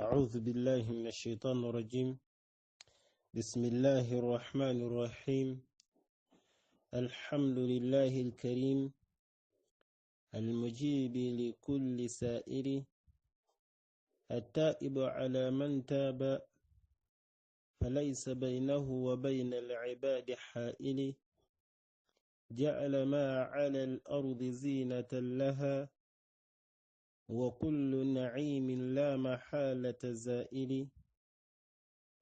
أعوذ بالله من الشيطان الرجيم. بسم الله الرحمن الرحيم. الحمد لله الكريم المجيب لكل سائر، التائب على من تاب، فليس بينه وبين العباد حائل. جعل ما على الأرض زينة لها، وكل نعيم لا محالة زائل.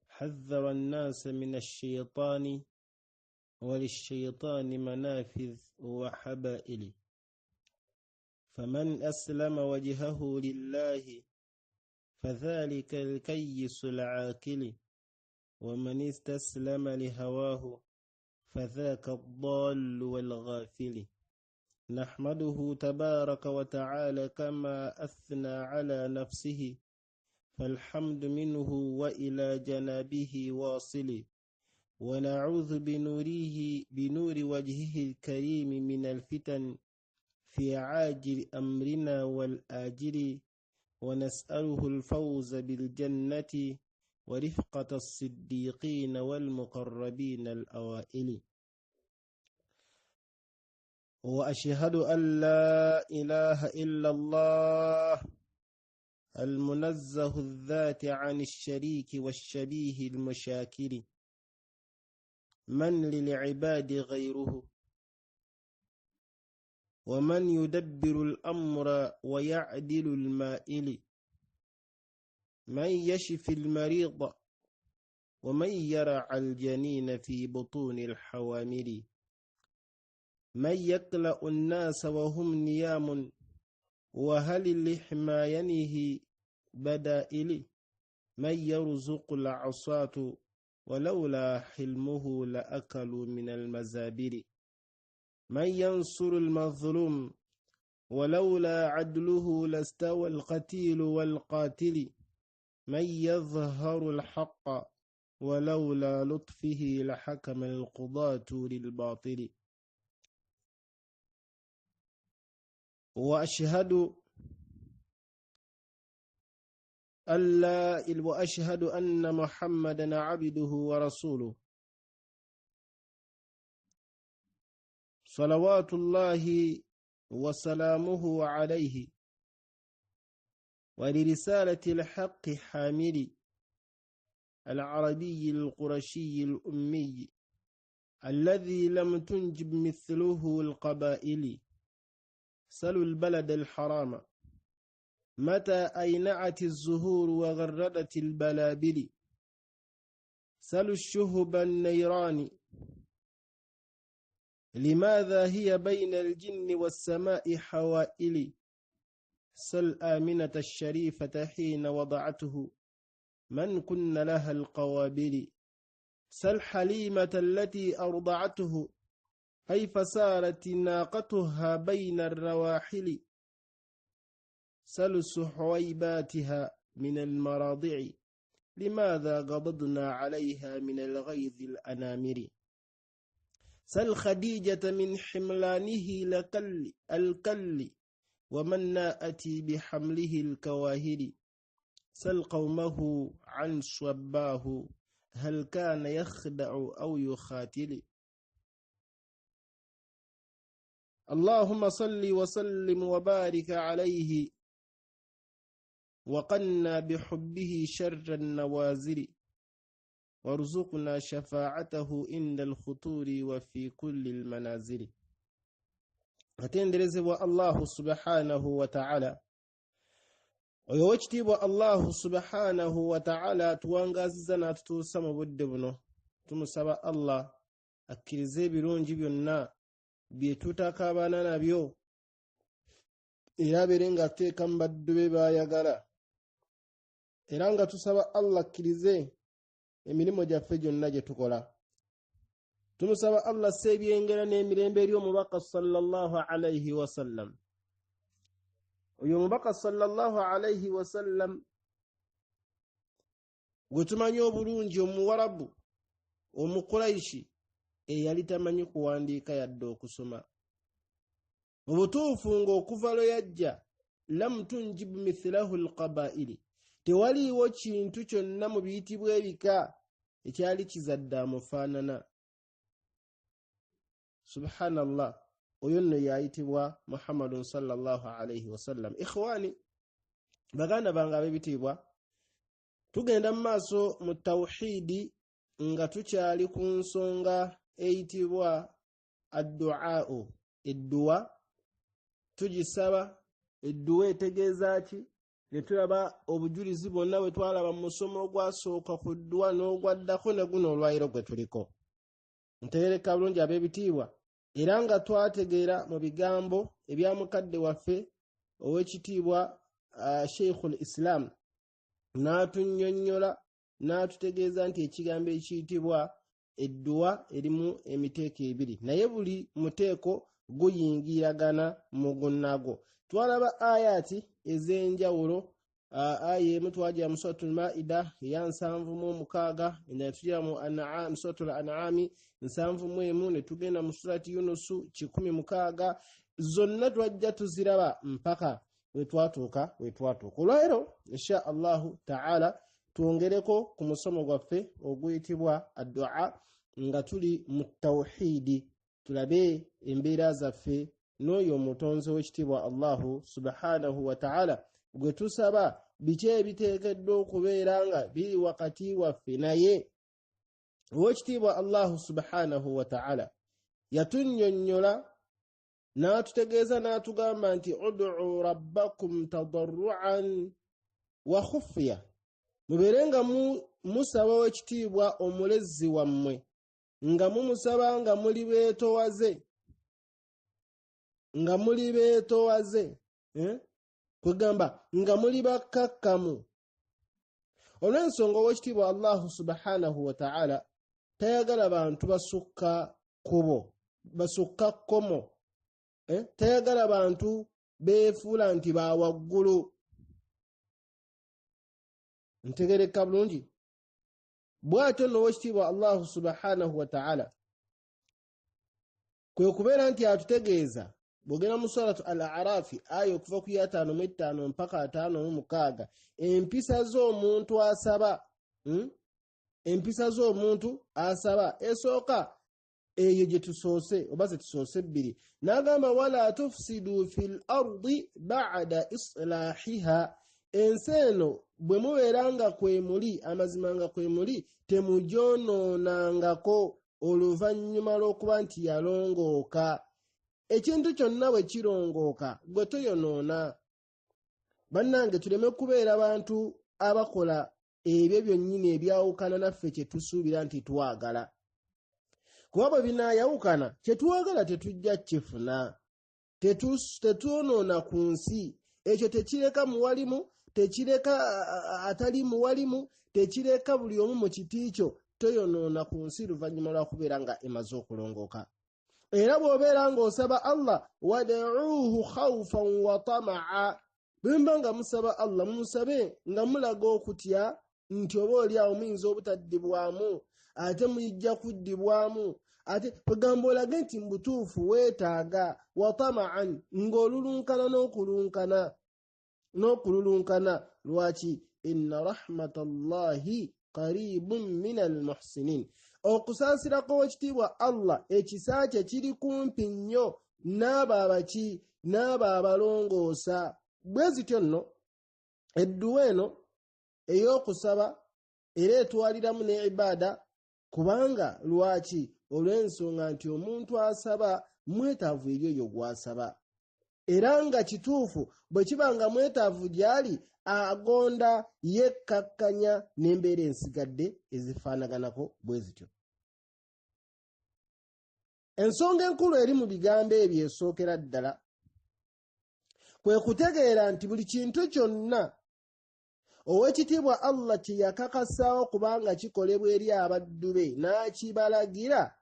حذر الناس من الشيطان، وللشيطان منافذ وحبائل. فمن أسلم وجهه لله فذلك الكيس العاقل، ومن استسلم لهواه فذاك الضال والغافل. نحمده تبارك وتعالى كما أثنى على نفسه، فالحمد منه وإلى جنابه واصل. ونعوذ بنوره بنور وجهه الكريم من الفتن في عاجل أمرنا والآجل، ونسأله الفوز بالجنة ورفقة الصديقين والمقربين الأوائل. وأشهد أن لا إله إلا الله المنزه الذات عن الشريك والشبيه المشاكل، من للعباد غيره، ومن يدبر الأمر ويعدل المائل، من يشفي المريض، ومن يرعى الجنين في بطون الحوامل، من يكلأ الناس وهم نيام، وهل لحماينه بدائل، من يرزق العصاة ولولا حلمه لأكلوا من المزابل، من ينصر المظلوم ولولا عدله لاستوى القتيل والقاتل، من يظهر الحق ولولا لطفه لحكم القضاة للباطل. وأشهد أن محمدا عبده ورسوله، صلوات الله وسلامه عليه، ولرسالة الحق حامل العربي القرشي الأمي الذي لم تنجب مثله القبائل. سلوا البلد الحرام متى أينعت الزهور وغردت البلابل، سلوا الشهب النيران لماذا هي بين الجن والسماء حوائل، سل آمنة الشريفة حين وضعته من كن لها القوابل، سل حليمة التي أرضعته كيف سارت ناقتها بين الرواحل، سل سحويباتها من المراضع لماذا غضضنا عليها من الغيظ الأنامر، سل خديجة من حملانه الكل ومن نأتي بحمله الكواهل، سل قومه عن صباه هل كان يخدع أو يخاتل. اللهم صل وسلم وبارك عليه، وقنا بحبه شر النوازل، وارزقنا شفاعته عند الخطور وفي كل المنازل. Atenderezebwa Allahu subhanahu wa ta'ala. Oyo owekitiibwa Allahu subhanahu wa ta'ala atuwangazizza n'atutuusa mu budde buno. Tumusaba Allah akkirize ebirungi byonna bye tutakaabana nabyo, era abeere ng'ateeka mu baddu be baayagala. Era nga tusaba Allah akkirize emirimu gyaffe gyonna gye tukola. Tumusaba Allah asse ebyengera n'emirembe eri omubaka sallallahu alayhi wasallam. Oyo omubaka sallallahu alayhi wasallam gwe tumanyi obulungi, omuwarabu omukuraishi eyali tamanyi kuwandiika yadde okusoma. Mu butuufu ng'okuva lwe yajja lam tunjib mithilahu alqabaili, Tewaliiwo kintu kyonna mu biyitibwa ebika ekyali kizadde amufaanana. Subhanallah, oyo nno yayitibwa Muhammadun sallallahu alaihi wasallam. Ikhwani, baganda bange ab'ebitiibwa, tugenda mu maaso mu tawhidi nga tukyali ku nsonga eyitibwa adduau, edduwa. Tugisaba edduwa etegeeza ki? Ne tulaba obujulizi bwonna bwe twalaba mu musomo ogwasooka ku dduwa n'ogwaddako ne guno olwayiro gwe tuliko. Ntegereka bulungi ab'ebitiibwa, era nga twategeera mu bigambo ebya mukadde waffe ow'ekitiibwa Sheikhul Islam, n'atunnyonnyola n'atutegeeza nti ekigambo ekiyitibwa edduwa erimu emiteeko ebiri, naye buli muteeko guyingiragana mu gunnagwo. Twalaba ayaati ez'enjawulo. Aya emu twagira mu Suratul Maida eya 76, endala tugira mu An'am, Suratul An'ami 71, ne tugenda mu Surati Yunusu 106. Zonna twajja tuziraba mpaka wetwatuuka wetwatuuka. Olwaleero insha Allahu taala twongereko ku musomo gwaffe oguyitibwa addua nga tuli mu tawhidi, tulabe embeera zaffe n'oyo omutonzi w'ekitiibwa Allahu subhanahu wa ta'ala gwe tusaba, biki ebiteekeddwa okubeera nga biri wakati waffe naye. Ow'ekitiibwa Allahu subhanahu wa ta'ala yatunnyonnyola n'atutegeeza n'atugamba nti ud'u rabbakum tadarru'an wa khufiya, mubeere nga musaba ow'ekitiibwa omulezi wammwe nga mumusaba nga muli beetowaze, nga muli beetowaze, kwegamba nga muli bakkakkamu. Olw'ensonga ow'ekitiibwa Allahu subhanahu wa ta'ala tayagala bantu basukka kubo, basukka kkomo, tayagala bantu beefuula nti bawaggulu. Ntegereka bulungi. Bw'atyo nno ow'ekitiibwa Allahu subhanahu wa ta'ala kwe kubeera nti atutegeeza bw'ogenda mu Suratu Al-Arafi aya okuva ku ya 55 mpaka 56, empisa z'omuntu asaba, empisa z'omuntu asaba esooka eyo gye tusoose oba ze tusoose ebbiri, n'agamba wala tufsidu fil ardi ba'da islahiha, ensi eno bwe mubeera nga kwe muli, amazima nga kwe muli, temugyonoonangako oluvannyuma lw'okuba nti yalongooka. Ekintu kyonna bwe kirongooka gwe toyonoona. Bannange, tuleme kubeera bantu abakola ebyo byonnyini ebyawukana naffe kye tusuubira nti twagala, kuba bwe binaayawukana kye twagala tetujja kifuna. Tetwonoona ku nsi. Ekyo tekireka muwalimu, tekireka atali muwalimu, tekireka buli omu mu kiti kyo. Toyonoona ku nsi luvannyuma lwa kubeera nga emaze okulongooka. Era bw'obeera ng'osaba Allah, wad'uuhu khawfan wa tama'a, bwe muba nga musaba Allah mumusabe nga mulaga okutya nti oba oli awo muyinza obutaddibwamu, ate muyijja kuddibwamu, ate kwegamba olage nti mu butuufu weetaaga, wa tama'an, ng'olulunkana n'okulunkana n'okululunkana. Lwaki? Inna rahmatallahi qaribun minal muhsinin, okusaasira kw'owekitiibwa Allah ekisa kye kiri kumpi nnyo n'abo abaki, n'abo abalongoosa. Bwe zityo nno edduwa eno ey'okusaba era etwaliramu ne ibaada, kubanga lwaki? Olw'ensonga nti omuntu asaba mwetaavu eri oyo gw'asaba, era nga kituufu bwe kiba nga mwetaavu gy'ali agonda yekkakkanya n'embeera ensigadde ezifaanaganako bwe zityo. Ensonga enkulu eri mu bigambo ebyo esookera ddala kwe kutegeera nti buli kintu kyonna ow'ekitiibwa Allah kye yakakasaawo kubanga kikolebwa eri abaddu be n'akibalagira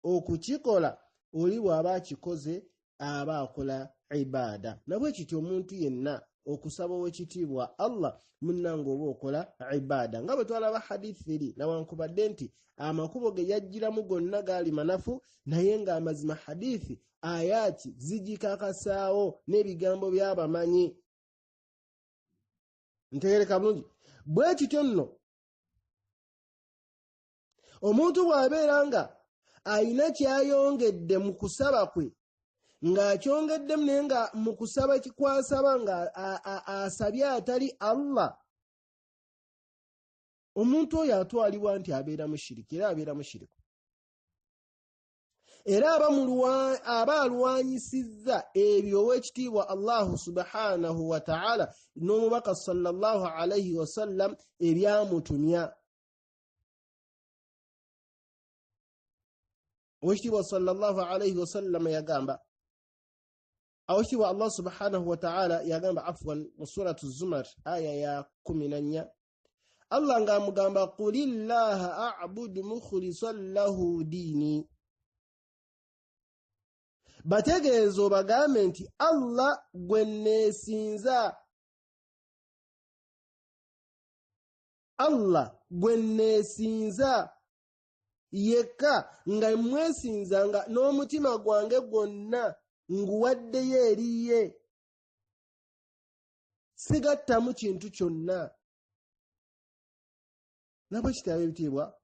okukikola, oli bw'aba akikoze aba akola ibaada. Nabwe kityo omuntu yenna okusaba ow'ekitiibwa Allah munnange oba okola ibaada, nga bwe twalaba hadithi eri, nawankubadde nti amakubo ge yajjiramu gonna gaali manafu, naye ng'amazima hadithi ayaati zigikakasaawo n'ebigambo by'abamanyi. Ntegereka bulungi. Bwe kityo nno omuntu bw'abeera nga alina kyayongedde mu kusaba kwe, ng'akyongeddemu naye nga mu kusaba kwasaba nga asabye atali Allah, omuntu oyo atwalibwa nti abeera mushiriki, era abeera mushiriku, era aba alwanyisizza ebyo ow'ekitiibwa Allahu subhanahu wa ta'ala n'omubaka sallallahu alaihi wasallam ebyamutumya. Owekitiibwa sallallahu alaihi wasallam yagamba, awekitiibwa Allah subhanahu wa ta'ala yagamba, afwan, mu suratu Zumar aya ya 14, Allah ng'amugamba qulillaha a'budu mukhlisan lahu diini, bategeeza obagambe nti Allah gwe neesinza, Allah gwe neesinza yekka, nga mwesinza nga n'omutima gwange gwonna nguwaddeyo eri ye, sigattamu kintu kyonna. Nabwe kitabo ebitiibwa,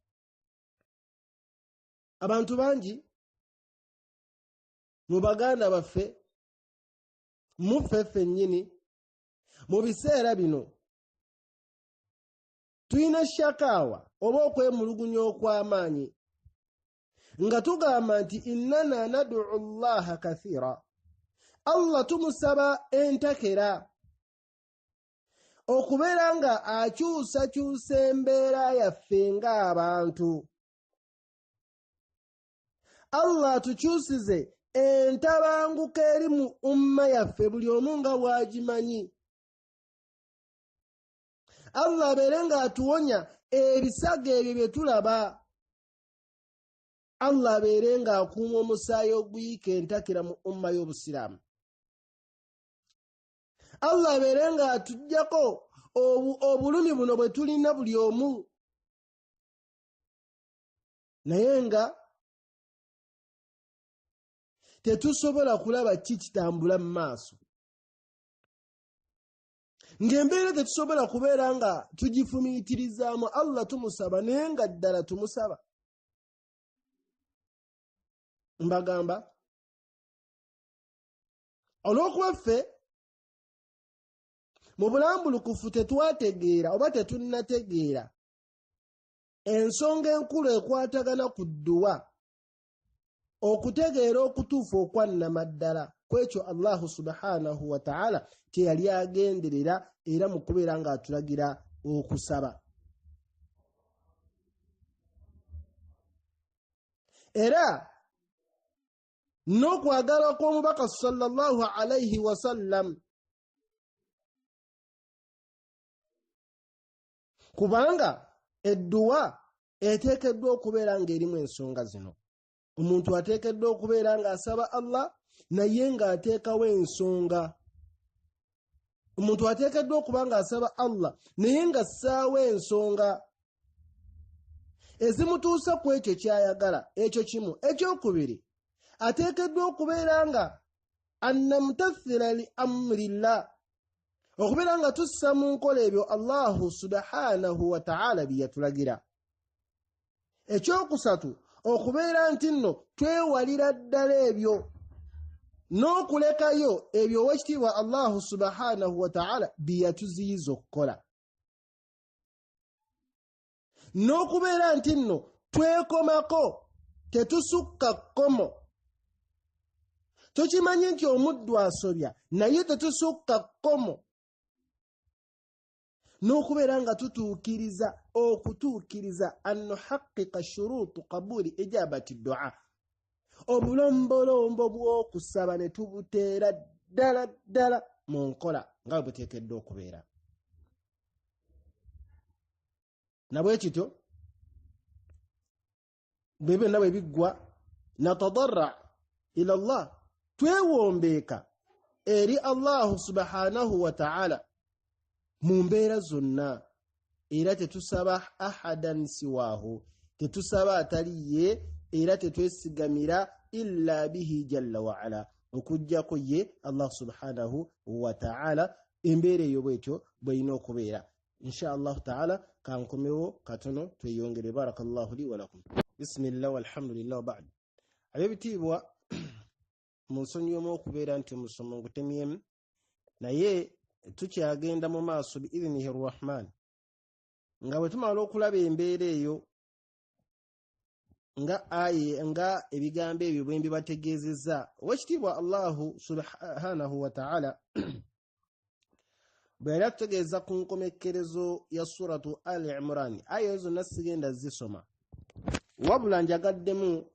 abantu bangi mu baganda baffe, muffe ffennyini, mu biseera bino tulina shakaawa oba okwemulugunya okw'amaanyi nga tugamba nti innana nad'u llaha kathira, Allah tumusaba entakera okubeera nga akyusakyusa embeera yaffe ng'abantu. Allah atukyusize entabanguko eri mu umma yaffe buli omu nga bw'agimanyi. Allah abeere ng'atuwonya ebisago ebyo bye tulaba. Allah abeere ng'akuuma omusaayi oguyiika entakera mu umma y'Obusiraamu. Allah abeere ng'atuggyako obulumi buno bwe tulina buli omu, naye nga tetusobola kulaba ki kitambula mu maaso, ng'embeera tetusobola kubeera nga tugifumiitirizaamu. Allah tumusaba naye nga ddala tumusaba. Mbagamba olw'okuba ffe mu bulambulukufu tetwategeera oba tetunnategeera ensonga enkulu ekwatagana ku dduwa, okutegeera okutuufu okwannamaddala kwekyo Allahu subhanahu wa ta'ala kye yali agenderera era mu kubeera ng'atulagira okusaba. Era n'okwagala kw'omubaka sallallahu alaihi wasallam, kubanga edduwa eteekeddwa okubeera ng'erimu ensonga zino. Omuntu ateekeddwa okubeera ng'asaba Allah naye ng'ateekawo ensonga. Omuntu ateekeddwa okuba ng'asaba Allah naye ng'assaawo ensonga ezimutuusa ku ekyo ky'ayagala. Ekyo kimu. Ekyokubiri, ateekeddwa okubeera nga annamutathira li amrillah, okubeera nga tussa mu nkola ebyo Allahu subhanahu wa ta'ala bye yatulagira. Ekyokusatu, okubeera nti nno twewalira ddala ebyo n'okulekayo ebyo owekitiibwa Allahu subhanahu wa ta'ala bye yatuziyiza okukola, n'okubeera nti nno twekomako, tetusukka kkomo. Tukimanyi nti omuddu asobya naye tetusukka kkomo, n'okubeera nga tutuukiriza okutuukiriza annuhaqiqa shuruutu qabuli ijabati dua, obulombolombo bw'okusaba ne tubuteera ddala ddala mu nkola nga bwe buteekeddwa okubeera. Nabwe kityo bwe byonna bwe biggwa, natadarra ila Allah, twewombeeka eri Allahu subhanahu wa ta'ala mu mbeera zonna, era tetusaba ahadan siwaahu, tetusaba atali ye, era tetwesigamira illa bihi jalla wa ala, okuggyako ye Allah subhanahu wa ta'ala. Embeera eyo bwetyo bw'erina okubeera. Insha Allahu taala kankomewo katono tweyongere. Barakallahu li walakum. Bismillah walhamdulillah wa ba'd. Ab'ebitiibwa, mu nsonyiwemu okubeera nti omusomo ngutemyemu, naye tukyagenda mu maaso biidhinihi rrahman. Nga bwe tumala okulaba embeera eyo nga aye nga ebigambo ebyo bwe mbibategeezezza, owekitiibwa Allahu subhanahu wa ta'ala bwe yali atutegeeza ku nkomekkerezo ya suratu Al Imran, aya ezo zonna sigenda zisoma, wabula njagaddemu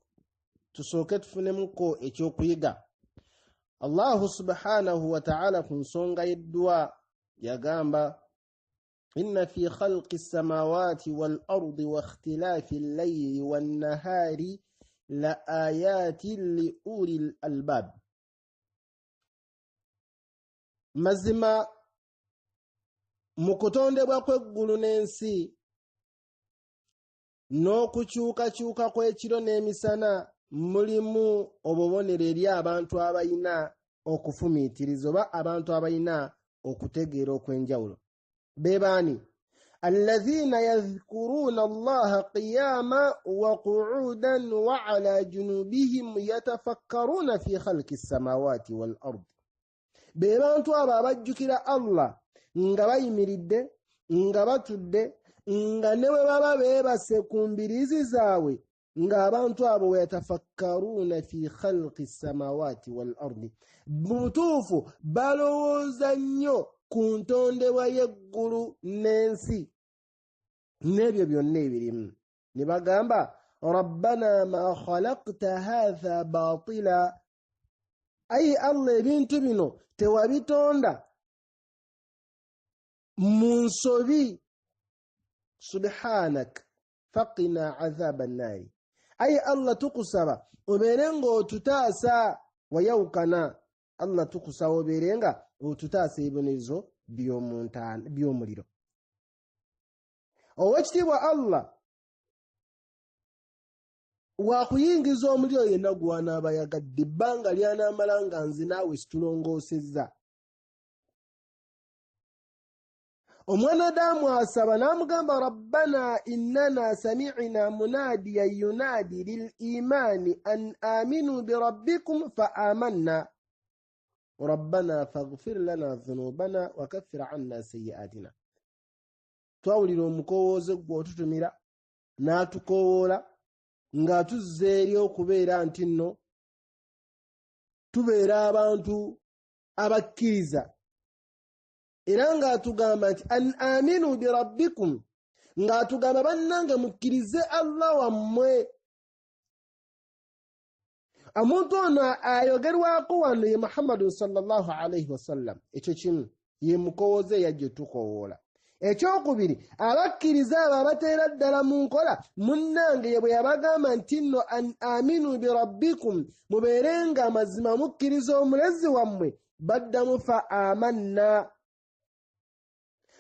tusooke tufunemuko ekyokuyiga. Allahu subhanahu wa ta'ala ku nsonga y'eddwa yagamba, inna fi khalqi samawati wal ardi wa ikhtilafi llayli wan nahari la ayatin li ulil albab. Mazima mu kutondebwa kw'eggulu n'ensi n'okukyukakyuka kw'ekiro n'emisana mulimu obubonero eri abantu abalina okufumiitiriza oba abantu abalina okutegeera okw'enjawulo. Be baani? Alladhina yadhkuruna Allaha qiyama wa qu'udan wa ala junubihim yatafakkaruna fi khalqi samawati wal ard. Be bantu abo abajjukira Allah nga bayimiridde, nga batudde, nga ne bwe baba beebase ku mbiriizi zaabwe, ng'abantu abo yatafakkaruna fi khalqi samawati wal ardi, mu butuufu balowooza nnyo ku ntondebwa y'eggulu n'ensi n'ebyo byonna ebirimu. Ne bagamba rabbana ma khalaqta hatha batila, ayi Allah ebintu bino tewabitonda mu nsobi, subhanak faqina azaba nnaari, ayi Allah tukusaba obeere ng'otutaasa wayawukana, Allah tukusaba obeere nga otutaasa ebibonerezo by'omuliro. Owekitiibwa Allah wakuyingiza omuliro yenna gw'anaaba yagadde ebbanga ly'anaamala nga nze naawe situlongoosezza. Omwana Adamu asaba n'amugamba rabbana innana sami'na munadiyan yunadi lil imani an aminu birabbikum fa amanna rabbana faghfir lana dhunubana wa kaffir anna sayyi'atina. Twawulira omukowooze gwe otutumira n'atukowoola ng'atuzza eri okubeera nti nno tubeera abantu abakkiriza, era ng'atugamba nti an aminu birabbikum, ng'atugamba bannange mukkirize Allah wammwe. Omuntu ono ayogerwako wano ye Muhammadu sallallahu alaihi wasallam. Ekyo kimu ye mukowooze eyajja otukowoola. Ekyokubiri, abakkiriza abo abateera ddala mu nkola, munnange ye bwe yabagamba nti nno an aminu birabbikum, mubeere nga mazima mukkiriza omulezi wammwe, baddamu fa amanna,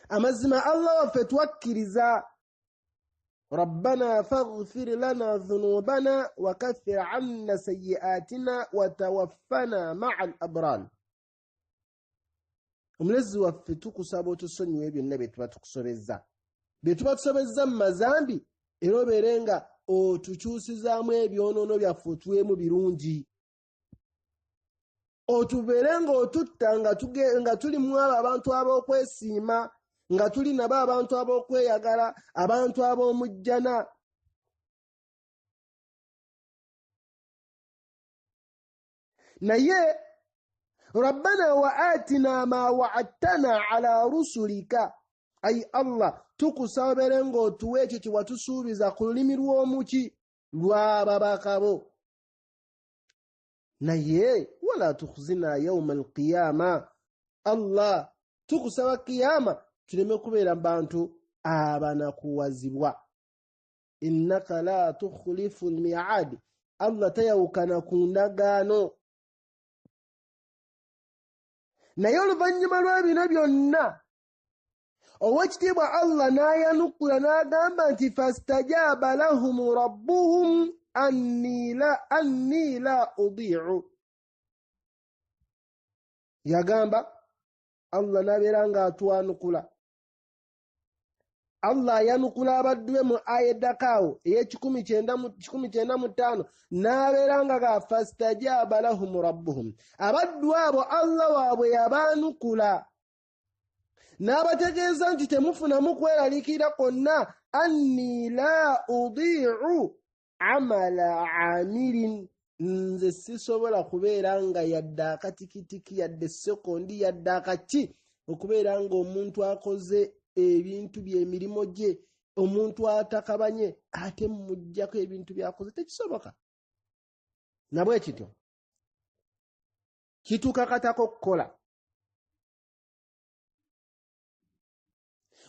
amazima Allah waffe twakkiriza. Rabbana faghfir lana dhunubana wa kaffir anna sayyi'atina wa tawaffana ma'al abrar. Omulezi waffe tukusaba otusonyiwe byonna bye tuba tukusobezza, bye tuba tusobezza mu mazambi, era obeere nga otukyusizaamu ebyonoono byaffe otuweemu birungi, otubeere ng'otutta nga tuli mu abo abantu ab'okwesiima, nga tuli nabo abantu ab'okweyagala, abantu ab'omujjana. Naye rabbana wa atina ma wa'adtana ala rusulika, ayi Allah tukusaba obeere ng'otuwa ekyo kye watusuubiza ku lulimi lw'omuki lw'ababaka bo, naye wala tukhzina yawma alqiyama, Allah tukusaba kiyama tuleme kubeera bantu abanakuwazibwa. Innaka la tukhlifu almi'ad, Allah tayawukana ku ndagaano. Naye oluvannyuma lw'ebino byonna owekitiibwa Allah n'ayanukula n'agamba nti fastajaba lahum rabbuhum anni la udi'u. Yagamba Allah n'abeera ng'atwanukula. Allah ayanukula abaddu be mu aya eddakaawo ey'e195 n'abeera nga ga fastajaba lahum rabbuhum, abaddu abo Allah waabwe yabaanukula n'abategeeza nti temufunamu kweraliikirira kwonna, anni la udii'u amala amirin, nze sisobola kubeera nga yadde akatikitiki yadde sekondi yadde akaki okubeera ng'omuntu akoze ebintu by'emirimu gye, omuntu atakabanye ate muggyako ebintu by'akoze, tekisoboka. Nabwe kityo kitukakatako okukola.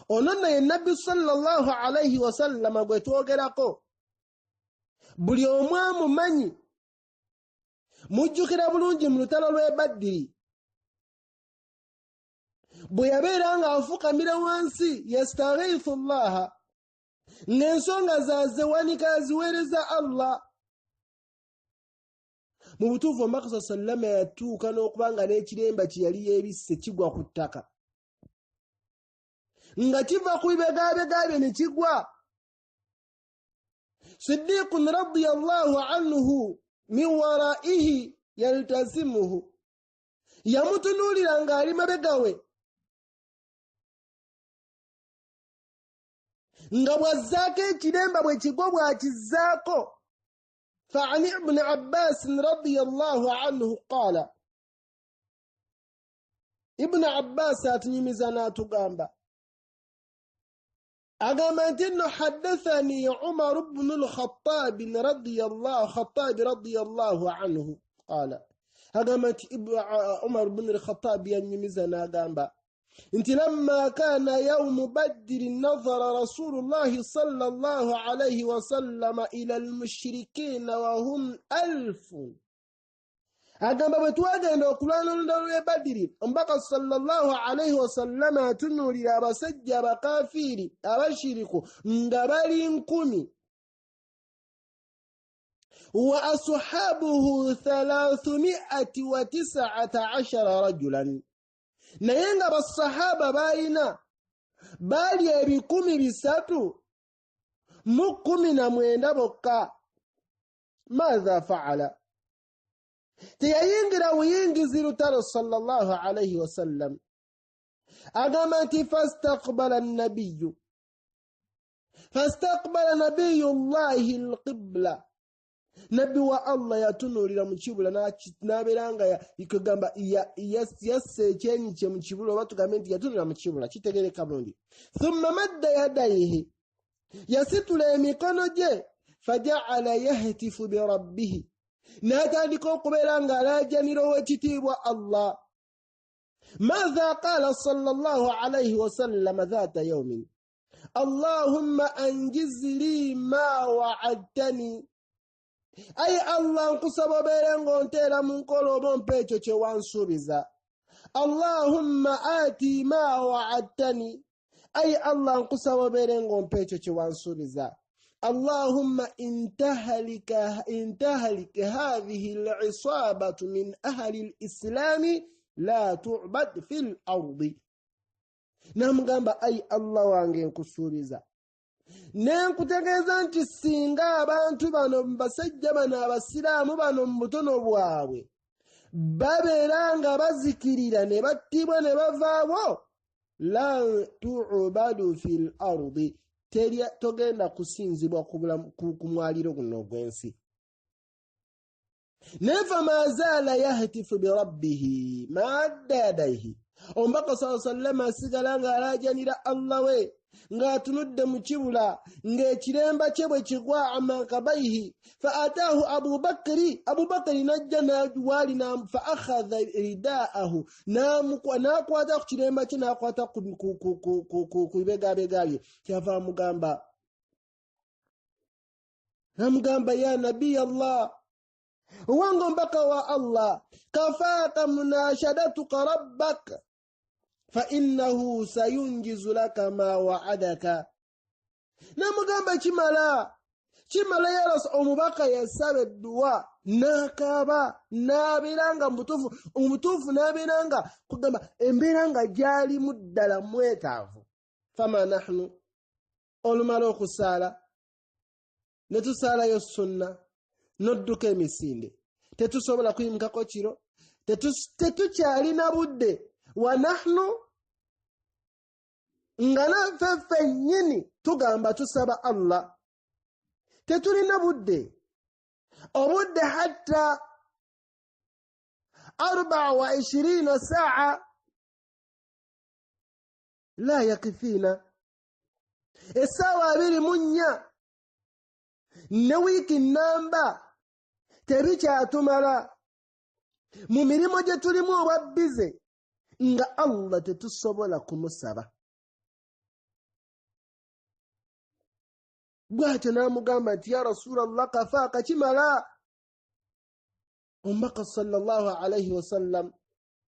Ono nno ye Nabbi sallallahu alaihi wasallama gwe twogerako, buli omu amumanyi. Mujjukira bulungi mu lutalo lw'e Baddiri bwe yabeera ng'afukamira wansi yastaghithu llaha, ng'ensonga zaazewanika aziweereza Allah. Mu butuufu omubaka sallama yatuuka n'okuba nga n'ekiremba kye yali yeebisse kigwa ku ttaka, nga kiva ku bibegabega bye ne kigwa. Siddiqun radiyallahu anhu min waraihi yaltazimuhu, yamutunuulira ng'ali mabega we, nga bw'azzaako ekiremba bwe kigwa bw'akizzaako. Fa an ibni Abbasin radiyallahu anhu qaala, Ibn Abbas atunyumiza n'atugamba, agamba nti nno haddathani Umar ibn al-Khattab radiyallahu anhu qaala, agamba nti Umar ibn al-Khattab yanyumiza n'agamba nti lamma kana yawmu Badri nadhara Rasulullahi sallallahu alayhi wasallama ila al-mushrikina wa hum 1000. Agamba bwe twagenda okulwana olutalo lw'e Badiri, omubaka sallallahu alaihi wasallama atunuulira abasajja abakafiiri abashiriku nga bali 1000, wa ashabuhu 319 rajulan, naye nga basahaba baalina baali 319 bokka. Maatha faala, teyayingira buyingizi lutalo sallallahu alaihi wasallam. Agamba nti fastaqbala nabiyullahi alqibla, nabbi wa Allah yatunuulira mu kibula n'abeera nga kugamba yassa ekyenyi kye mu kibula, oba tugambe nti yatunuulira mu kibula, kitegereka bulungi. Thumma madda yadaihi, yasitula emikono gye, fajaala yahtifu birabbihi, n'atandika okubeera ng'alaajanira ow'ekitiibwa Allah. Maatha qaala sallallahu alaihi wasallama dhaata yawmin, Allahumma anjiz li ma wa'adtani, ayi Allah nkusaba obeere ng'onteera mu nkola oba ompa ekyo kye wansuubiza. Allahumma aati ma wa'adtani, ayi Allah nkusaba obeere ng'ompa ekyo kye wansuubiza. Allahumma intahalik hadhihi al-isabatu min ahli al-islami la tu'bad fil ardi. Namugamba ayi Allah wange nkusuubiza ne nkutegeeza nti singa abantu bano basajja bano abasiraamu bano mu butono bwabwe babeera nga bazikirira ne battibwa ne bavaawo, la tu'badu fil ardi, togenda kusinzibwa ku mwaliro guno ogw'ensi. Naye famazaala yahtifu birabbihi madda yadaihi, omubaka sallallahu alaihi wasallam asigala ng'alaajanira Allah we ng'atunudde mu kibula ng'ekiremba kye bwe kigwa amankabaihi. Fa ataahu Abubakiri, Abubakiri n'ajja waali fa akhadha ridaahu, n'akwata ku kiremba kye n'akwata ku bibegabega bye. Kyava amugamba, namugamba ya nabiy Allah, owange omubaka wa Allah, kafaaka munashadatuka rabbaka fa innahu sayunjizu laka ma wa'adaka. Namugamba kimala kimala ya Rasul. Omubaka yasaba edduwa n'akaaba n'abeera nga mutuufu n'abeera nga kugamba embeera nga gyalimu ddala mwetaavu. Fama nahnu, Olumala okusaala ne tusaalayo sunna n'odduka emisinde, tetusobola kuyimukako kiro, tetukyalina budde. Wa nahnu nga naffe ffennyini tugamba tusaba Allah, tetulina budde. Obudde hatta 24 saa la yakifiina, essaawa 24 ne wiiki namba tebikyatumala mu mirimu gye tulimu obwa bize, nga Allah tetusobola kumusaba. Bw'atyo n'amugamba nti ya Rasulallah, kafaaka kimala. Omubaka sallallahu alaihi wasallam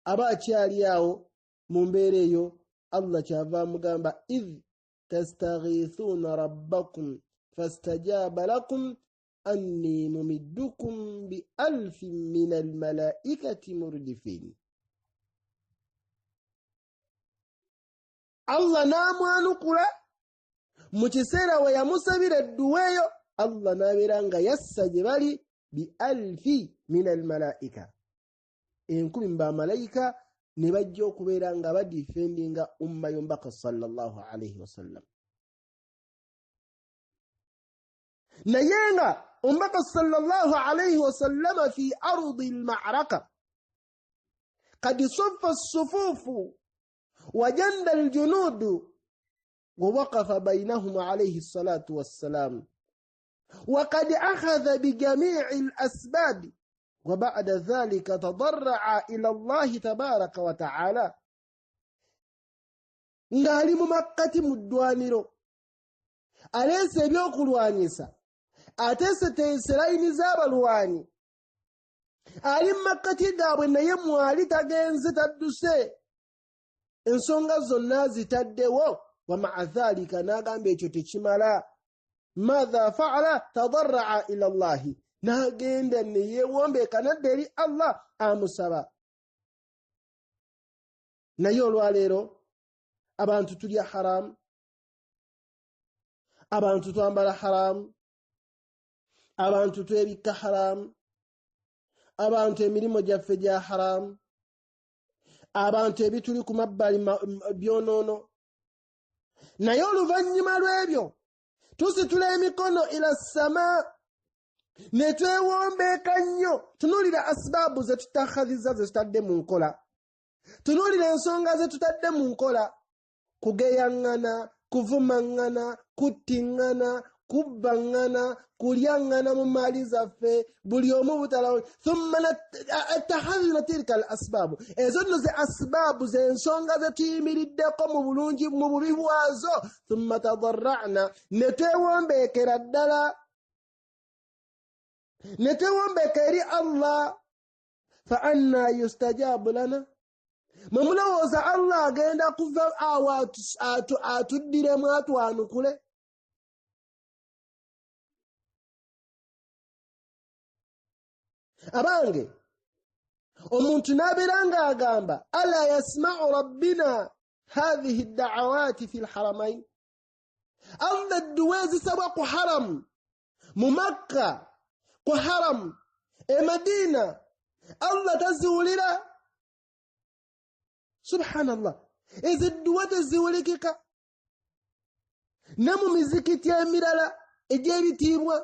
aba akyali awo mu mbeera eyo, Allah kyava amugamba idh tastaghithuna rabbakum fastajaba lakum anni mumiddukum bi alfin min almalaikati murdifin. Allah n'amwanukula mu kiseera we yamusabira edduwa eyo, Allah n'abeera nga yassa gye bali bi alfi min almalaika, 1000 mu bamalayika ne bajja okubeera nga badifendinga umma y'omubaka sallallahu alaihi wasallam. Naye nga omubaka sallallahu alaihi wasallama fi ardi almaraka kad suffa assufufu wajanda aljunudu ووقف بينهم عليه الصلاة والسلام وقد أخذ بجميع الأسباب وبعد ذلك تضرع إلى الله تبارك وتعالى. Ng'ali mu makkati mu ddwaniro, aleese ebyokulwanyisa, ateeseteese layini z'abalwanyi, ali mu makkati gaabwe, naye mwali tagenze, tadduse, ensonga zonna zitaddewo. Wa maa dhalika n'agamba ekyo tekimala. Madha faala? Tadarraa ila llahi, n'agenda ne yeewombeeka n'adda eri Allah amusaba. Naye olwaleero abantu tulya haramu, abantu twambala haramu, abantu twebikka haramu, abantu emirimu gyaffe gya haramu, abantu ebituli ku mabbali byonoono. Naye oluvannyuma lw'ebyo tusitula emikono ila sama ne twewombeeka nnyo. Tunuulira asibaabu ze tutakhadhiza, ze tutadde mu nkola, tunuulira ensonga ze tutadde mu nkola: kugeyaŋŋana, kuvumaŋŋana, kuttiŋŋana, kubbaŋŋana, kulyaŋŋana mu maali zaffe, buli omu butalawo. Thumma takhadhna tilka al asbaabu, ezo nno ze asbaabu, z'ensonga ze tuyimiriddeko mu bulungi mu bubi bwazo. Thumma tadarra'na, ne twewombeekera ddala, ne twewombeeka eri Allah. Fa anna yustajabu lana, mwe mulowooza Allah agenda kuva awo atuddiremu atwanukule? Abange, omuntu n'abeera ng'agamba ala yasma'u rabbina hadhihi da'awati fi lharamain, Allah edduwa ezisabwa ku haramu mu Makka, ku haramu e Madina, Allah taziwulira? Subhanallah, ezo edduwa teziwulikika ne mu mizikiti emirala egy'ebitiibwa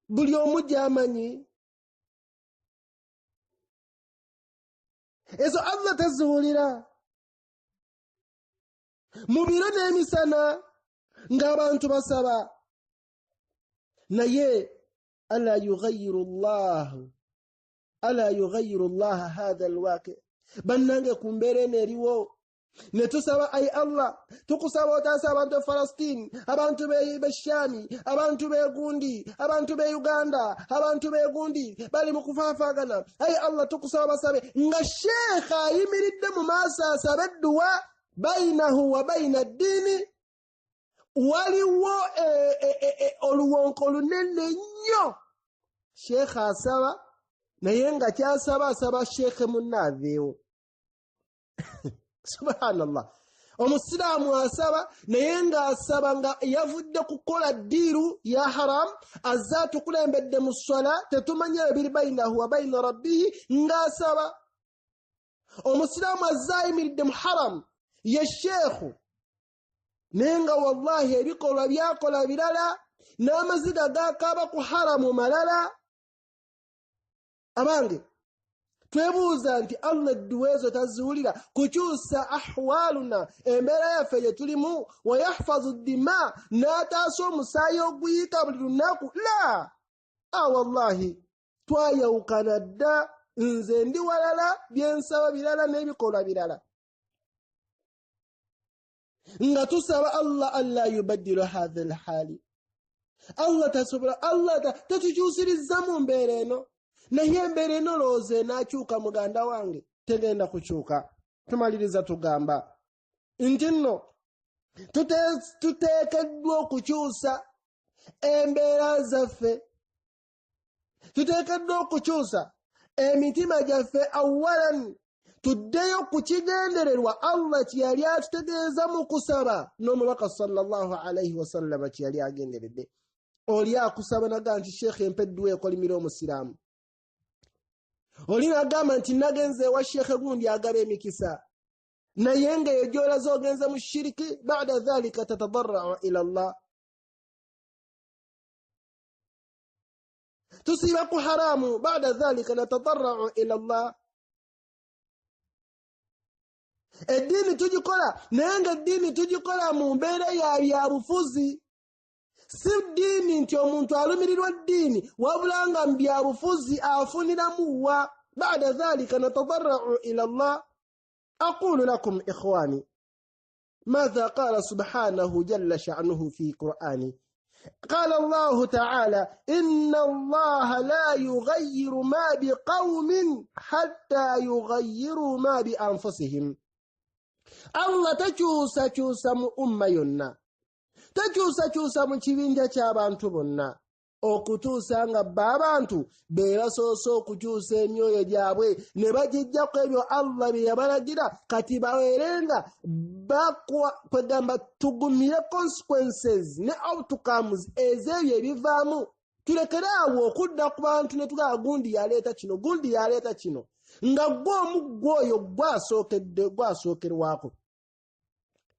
buli omu gy'amanyi. Ezo Allah taziwulira mu biro n'emisana ng'abantu basaba. Naye ala yughayiru llaha hadha alwaqi, bannange ku mbeera eno eriwo ne tusaba ayi Allah, tukusaba otaase abantu e Falastini, abantu b'e Shami, abantu b'egundi, abantu b'e Uganda, abantu b'egundi bali mu kufaafaagana. Ayi Allah, tukusaba basabe. Nga sheekha ayimiridde mu maaso asabe edduwa, bainahu wa baina ddiini waliwo oluwonko lunene nnyo. Sheekha asaba, naye nga kyasaba asaba sheekhe munne aveewo. Subhanallah. Omusiraamu asaba naye ng'asaba nga yavudde kukola ddiiru ya haramu, azze atukulembedde mu swala, tetumanyi ebyo biri bainahu wa baina rabbihi ng'asaba. Omusiraamu azze ayimiridde mu haramu, ye sheekhu, naye nga wallahi ebikolwa byakola birala, n'amaziga gakaaba ku haramu malala. Abange, twebuuza nti Allah edduwa ezo taziwulira kukyusa ahwaluna, embeera yaffe gye tulimu, wayahfazu dima, n'ataasa omusaayi oguyiika buli lunaku? La, wallahi twayawukana dda. Nze ndi walala, byensaba birala n'ebikolwa birala. Nga tusaba Allah alla yubaddilu hatha alhali, Allah tasobola, Allah tatukyusiriza mu mbeera eno. Naye embeera eno lowooza enaakyuka, muganda wange? Tegenda kukyuka. Tumaliriza tugamba nti nno tuteekeddwa okukyusa embeera zaffe, tuteekeddwa okukyusa emitima gyaffe. Awalan tuddeyo ku kigendererwa Allah kye yali atutegeeza mu kusaba, n'omubaka sallallahu alaihi wasallama kye yali agenderedde. Oli akusaba naga nti sheekhe empa edduwa ekolimira omusiraamu. Oli nagamba nti nagenze ewa sheekhe gundi agaba emikisa, naye nga eyo gy'olaze ogenze mu shiriki. Bada dhalika tatadarau ila llah. Tusiiba ku haramu, bada dhalika natadarau ila llah. Eddiini tugikola, naye nga eddiini tugikola mu mbeera ya byabufuzi, si ddiini nti omuntu alumirirwa ddiini, wabula nga mu byabufuzi afuniramu wa. Bada dhalika natadarau ila llah. Aqulu lakum ikhwani, madha qala subhanahu jalla sha'nuhu fi qur'ani? قال الله تعالى: إن الله لا يغير ما بقوم حتى يغيروا ما بأنفسهم. Allah takyusakyusa mu umma yonna, takyusakyusa mu kibinja ky'abantu bonna, okutuusa nga bba abantu be basoose okukyusa emyoyo gyabwe ne bagijjako ebyo Allah bye yabalagira. Kati baweerenga kwegamba tugumire consequences ne outcomes ez'ebyo ebivaamu. Tulekere awo okudda ku bantu ne tugamba gundi yaleeta kino, gundi yaleeta kino, nga gwe omuggwa oyo gwasookedde gwasookerwako.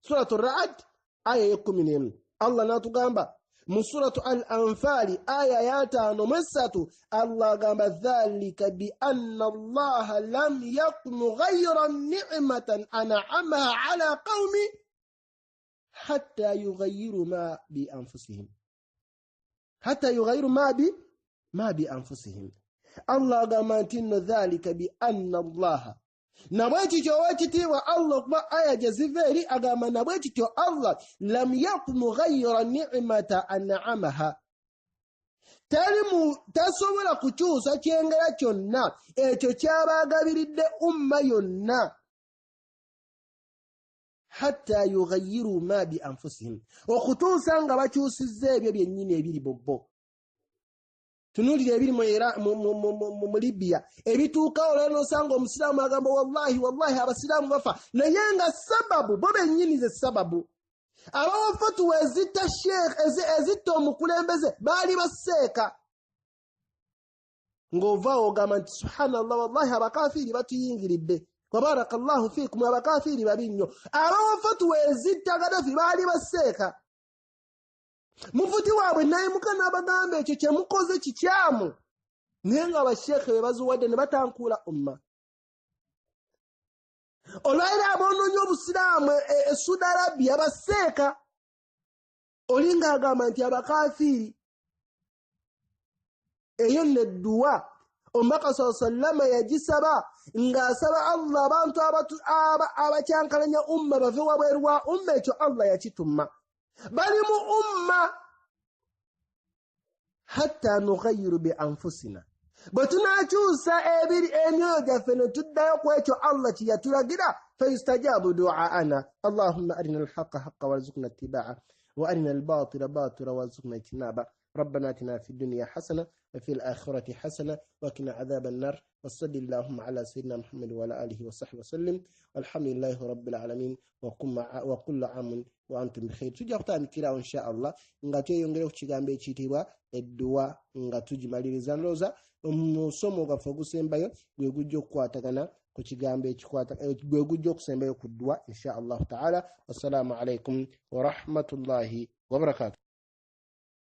Suratu Raad aya y'e11, Allah n'atugamba mu Suratu Al Anfaali aya ya53, Allah agamba: dhalika bi anna Allaha lam yaku mughayira nicmatan an'amaha ala qaumi hatta yughayiru ma bi anfusihim, hatta yughayiru ma bi anfusihim. Allah agamba nti nno dhalika bi anna Allaha, nabwe kityo owekitiibwa Allah, okuba aya gye ziva eri agamba nabwe kityo Allah lam yaku mughayira nicmata an'amaha, tasobola kukyusa kyengera kyonna ekyo kyabagabiridde umma yonna, hatta yughayiru ma bi anfusihim, okutuusa nga bakyusizza ebyo byennyini ebiri bobbo. Tunuulira ebiri mu Libya ebituukawo olwala, nosanga omusiraamu agamba wallahi wallahi abasiraamu bafa, naye nga sababu bo bennyini ze sababu. Abawa fatuwa ezitta sheekh, ezitta omukulembeze, baali baseeka. Ng'ovaawo ogamba nti subhanallah, wallahi abakafiiri batuyingiridde, wabaraka llahu fiikum, abakafiiri babi nnyo. Abawa fatuwa ezitta Gadafi baali baseeka. Mufuti waabwe nayimuka n'abagamba ekyo kyemukoze kikyamu, naye nga abasheekhe be baziwadde ne batankuula umma. Olwaliro aboononye obusiraamu e Saudi Arabia baseeka. Oli ng'agamba nti abakafiiri. Eyo nno edduwa omubaka saa sallama yagisaba ng'asaba Allah abantu abakyankalanya umma bave wabweru wa umma. Ekyo Allah yakitumma bali mu umma. Hatta nughayiru bi anfusina, bwe tunakyusa ebiri emyoyo gyaffe ne tuddayo ku ekyo Allah kye yatulagira, fayustajabu duaana. Allahumma arina alhaqa haqa warzuqna ittibaa wa arina albatila batila warzuqna ijtinaba. ربنا اتنا في الدنيا حسنه. وفي الآخرة حسنة وقنا عذاب النار وصل اللهم على سيدنا محمد وعلى آله وصحبه وسلم والحمد لله رب العالمين وكل عام وأنتم بخير. Tujja kutandikirawo insha Allah nga tweyongera ku kigambo ekiyitibwa edduwa nga tugimaliriza. Ndowooza omusomo gwaffe ogusembayo gwe gujja okukwatagana ku kigambo ekikwata, gwe gujja okusembayo ku dduwa insha Allahu taala. Wassalaamu alaikum warahmatullahi wabarakatuh.